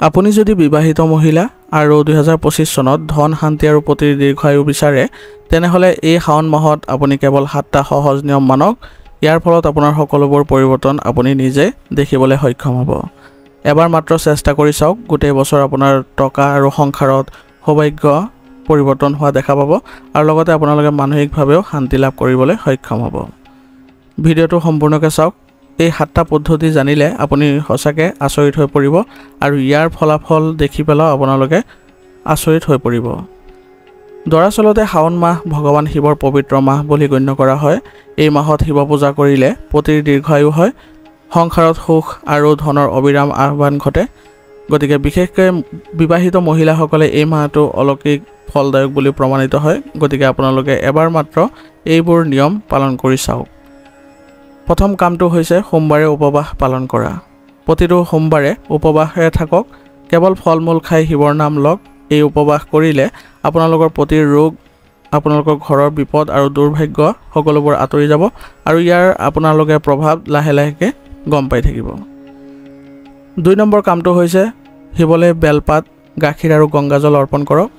আপুনি যদি বিবাহিত মহিলা আৰু 2025 চনত ধন, শান্তি আৰু পতিৰ দীৰ্ঘায়ু বিচাৰে, তেনেহ'লে এই শাওণ মাহত আপুনি কেৱল 7টা সহজ নিয়ম মানক। ইয়াৰ ফলত আপোনাৰ সকলোবোৰ পৰিৱৰ্তন আপুনি নিজে দেখিবলৈ সক্ষম হ'ব। এবাৰ মাত্ৰ চেষ্টা কৰি চাওক, গোটেই বছৰ আপোনাৰ টকা আৰু সংসাৰত সৌভাগ্য পৰিৱৰ্তন হোৱা দেখা পাব আৰু লগতে আপোনালোকে মানসিকভাৱেও শান্তি লাভ কৰিবলৈ সক্ষম হ'ব। ভিডিঅ'টো সম্পূৰ্ণকৈ চাওক। এই 7টা পদ্ধতি জানিলে আপুনি সঁচাকৈ আচৰিত হৈ পৰিব আৰু ইয়াৰ ফলাফল দেখি পেলাও আপোনালোকে আচৰিত হৈ পৰিব। দৰাচলতে শাওণ মাহ ভগৱান শিৱৰ পবিত্ৰ মাহ বুলি গণ্য কৰা হয়। এই মাহত শিৱ পূজা কৰিলে পতিৰ দীৰ্ঘায়ু হয়, সংসাৰত সুখ আৰু ধনৰ অবিৰাম আহ্বান ঘটে। গতিকে বিশেষকৈ বিবাহিত মহিলাসকলে এই মাহটো অলৌকিক ফলদায়ক বুলি প্ৰমাণিত হয়। গতিকে আপোনালোকে এবাৰ মাত্ৰ এইবোৰ নিয়ম পালন কৰি চাওক। প্ৰথম কামটো হৈছে সোমবাৰে উপবাস পালন কৰা। প্ৰতিটো সোমবাৰে উপবাসে থাকক, কেৱল ফল মূল খাই শিৱৰ নাম লওক। এই উপবাস কৰিলে আপোনালোকৰ পতিৰ ৰোগ, আপোনালোকৰ ঘৰৰ বিপদ আৰু দুৰ্ভাগ্য সকলোবোৰ আঁতৰি যাব আৰু ইয়াৰ আপোনালোকে প্ৰভাৱ লাহে লাহেকৈ গম পাই থাকিব। 2 নম্বৰ কামটো হৈছে শিৱলৈ বেলপাত, গাখীৰ আৰু গংগাজল অৰ্পণ কৰক।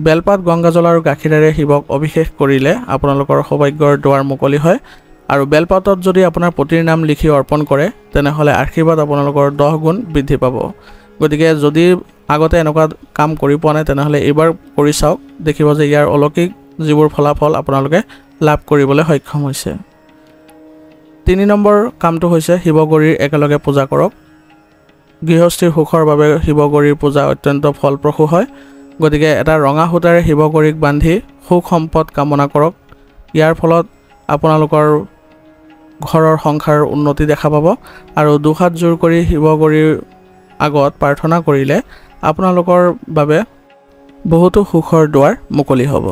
বেলপাত, গংগাজল আৰু গাখীৰেৰে শিৱক অভিষেক কৰিলে আপোনালোকৰ সৌভাগ্যৰ দুৱাৰ মুকলি হয়। আৰু বেলপাতত যদি আপোনাৰ পতিৰ নাম লিখি অৰ্পণ কৰে, তেনেহ'লে আশীৰ্বাদ আপোনালোকৰ 10 গুণ বৃদ্ধি পাব। গতিকে যদি আগতে এনেকুৱা কাম কৰি পোৱা নাই, তেনেহ'লে এইবাৰ কৰি চাওক, দেখিব যে ইয়াৰ অলৌকিক যিবোৰ ফলাফল আপোনালোকে লাভ কৰিবলৈ সক্ষম হৈছে। 3 নম্বৰ কামটো হৈছে শিৱগৌৰীৰ একেলগে পূজা কৰক। গৃহস্থীৰ সুখৰ বাবে শিৱগৌৰীৰ পূজা অত্যন্ত ফলপ্ৰসূ হয়। গতিকে এটা ৰঙা সূতাৰে শিৱগৌৰীক বান্ধি সুখ সম্পদ কামনা কৰক। ইয়াৰ ফলত আপোনালোকৰ ঘৰৰ সংসাৰৰ উন্নতি দেখা পাব আৰু দুহাত জোৰ কৰি শিৱগৌৰীৰ আগত প্ৰাৰ্থনা কৰিলে আপোনালোকৰ বাবে বহুতো সুখৰ দুৱাৰ মুকলি হ'ব।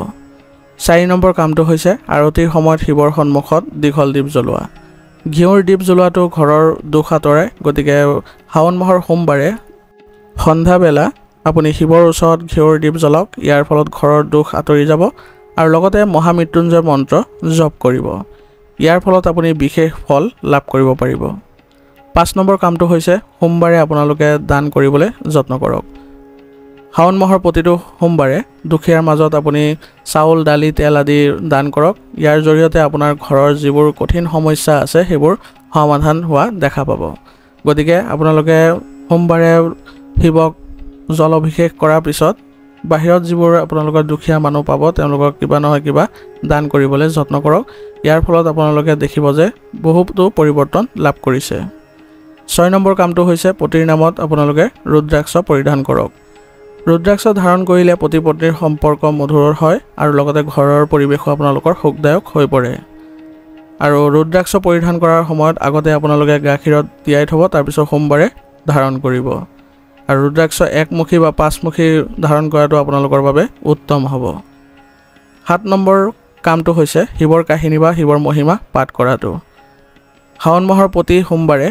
4 নম্বৰ কামটো হৈছে আৰতিৰ সময়ত শিৱৰ সন্মুখত দীঘল দীপ জ্বলোৱা। ঘিউৰ দীপ জ্বলোৱাটো ঘৰৰ দুখ আঁতৰায়। গতিকে শাওণ মাহৰ সোমবাৰে সন্ধ্যাবেলা আপুনি শিৱৰ ওচৰত ঘিউৰ দীপ জ্বলাওক। ইয়াৰ ফলত ঘৰৰ দুখ আঁতৰি যাব আৰু লগতে মহামৃত্যুঞ্জয় মন্ত্ৰ জপ কৰিব। ইয়াৰ ফলত আপুনি বিশেষ ফল লাভ কৰিব পাৰিব। 5 নম্বৰ কামটো হৈছে সোমবাৰে আপোনালোকে দান কৰিবলৈ যত্ন কৰক। শাওণ মাহৰ প্ৰতিটো সোমবাৰে দুখীয়াৰ মাজত আপুনি চাউল, দালি, তেল আদি দান কৰক। ইয়াৰ জৰিয়তে আপোনাৰ ঘৰৰ যিবোৰ কঠিন সমস্যা আছে সেইবোৰ সমাধান হোৱা দেখা পাব। গতিকে আপোনালোকে সোমবাৰে শিৱক জল অভিষেক কৰাৰ পিছত বাহিৰত যিবোৰ আপোনালোকৰ দুখীয়া মানুহ পাব, তেওঁলোকক কিবা নহয় কিবা দান কৰিবলৈ যত্ন কৰক। ইয়াৰ ফলত আপোনালোকে দেখিব যে বহুতো পৰিৱৰ্তন লাভ কৰিছে। 6 নম্বৰ কামটো হৈছে পতিৰ নামত আপোনালোকে ৰুদ্ৰাক্ষ পৰিধান কৰক। ৰুদ্ৰাক্ষ ধাৰণ কৰিলে পতি পত্নীৰ সম্পৰ্ক মধুৰ হয় আৰু লগতে ঘৰৰ পৰিৱেশো আপোনালোকৰ সুখদায়ক হৈ পৰে। আৰু ৰুদ্ৰাক্ষ পৰিধান কৰাৰ সময়ত আগতে আপোনালোকে গাখীৰত তিয়াই থ'ব, তাৰপিছত সোমবাৰে ধাৰণ কৰিব। আৰু ৰুদ্ৰাক্ষ একমুখী বা পাঁচমুখী ধাৰণ কৰাটো আপোনালোকৰ বাবে উত্তম হ'ব। 7 নম্বৰ কামটো হৈছে শিৱৰ কাহিনী বা শিৱৰ মহিমা পাঠ কৰাটো। শাওণ মাহৰ প্ৰতি সোমবাৰে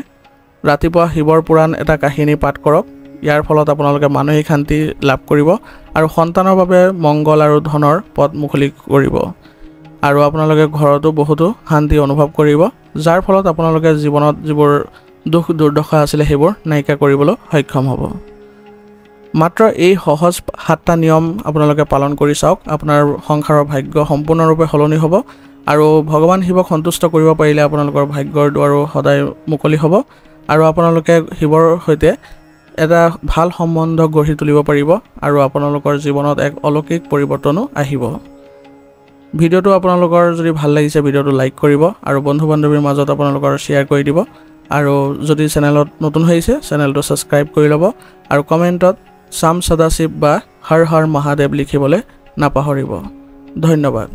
ৰাতিপুৱা শিৱৰ পুৰাণ এটা কাহিনী পাঠ কৰক। ইয়াৰ ফলত আপোনালোকে মানসিক শান্তি লাভ কৰিব আৰু সন্তানৰ বাবে মংগল আৰু ধনৰ পথ মুকলি কৰিব আৰু আপোনালোকে ঘৰতো বহুতো শান্তি অনুভৱ কৰিব, যাৰ ফলত আপোনালোকে জীৱনত যিবোৰ দুখ দুৰ্দশা আছিলে সেইবোৰ নাইকিয়া কৰিবলৈ সক্ষম হ'ব। মাত্ৰ এই সহজ 7টা নিয়ম আপোনালোকে পালন কৰি চাওক, আপোনাৰ সংসাৰৰ ভাগ্য সম্পূৰ্ণৰূপে সলনি হ'ব আৰু ভগৱান শিৱক সন্তুষ্ট কৰিব পাৰিলে আপোনালোকৰ ভাগ্যৰ দুৱাৰো সদায় মুকলি হ'ব আৰু আপোনালোকে শিৱৰ সৈতে এটা ভাল সম্বন্ধ গঢ়ি তুলিব পাৰিব আৰু আপোনালোকৰ জীৱনত এক অলৌকিক পৰিৱৰ্তনো আহিব। ভিডিঅ'টো আপোনালোকৰ যদি ভাল লাগিছে, ভিডিঅ'টো লাইক কৰিব আৰু বন্ধু বান্ধৱীৰ মাজত আপোনালোকৰ শ্বেয়াৰ কৰি দিব আৰু যদি চেনেলত নতুন হৈছে চেনেলটো ছাবস্ক্ৰাইব কৰি ল'ব আৰু কমেণ্টত চাম সদাশিৱ বা হৰ হৰ মহাদেৱ লিখিবলৈ নাপাহৰিব। ধন্যবাদ।